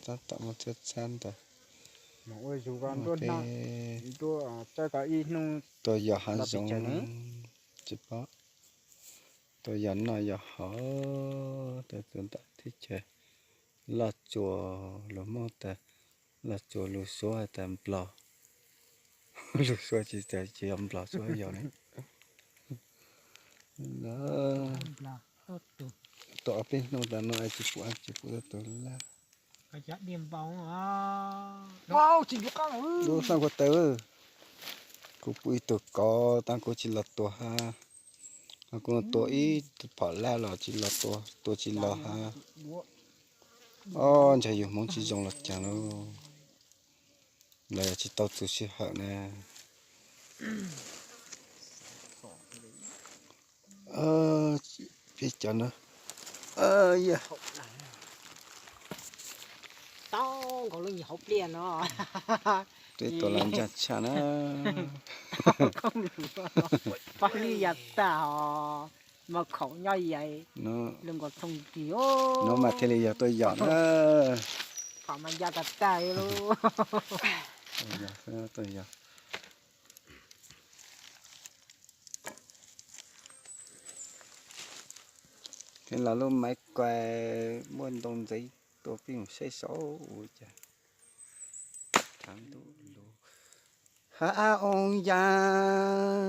tab tom muaj txhab txhab ntawd. Ua peb tuaj yos hav zoov, tsis paub, tuaj yos noj yos haus, tuaj tus ntawm teb chaws Loj Tsuas, lus Hmoob tas Loj Tsuas, lus Suav tas Nplog. Lus Suav tsis tas, tsis yog Nplog Suav yog ne. Tuaj ob peb hnub tas no tsis pum, tsis pum tau tus lab. Lub xab kua taw, kuv pum ib tug kov tas kuv tsis los tua hab. Kuv tua ib phom lab los tsis los tua, tua tsis los hab. Ob, ntshe yus Hmoob tsis zoo los cas lauj, los yog tsis tau txug sij hawm na. Peb cov no, tau nkaus lub nyuag hauv pliaj no. Peb tua los ntsa tshaj na. Pab lwj yog tag os, mas khaum nyob yais lub nkaus thooj tig no mas thiaj li yog tuaj yom na. Phom mas ya tas tag li lub. Tuaj yom. Thiab los lub maiv kuas muaj ntoo ntxiv, tua pib mus saib saum ua cas. Hav a oo yas,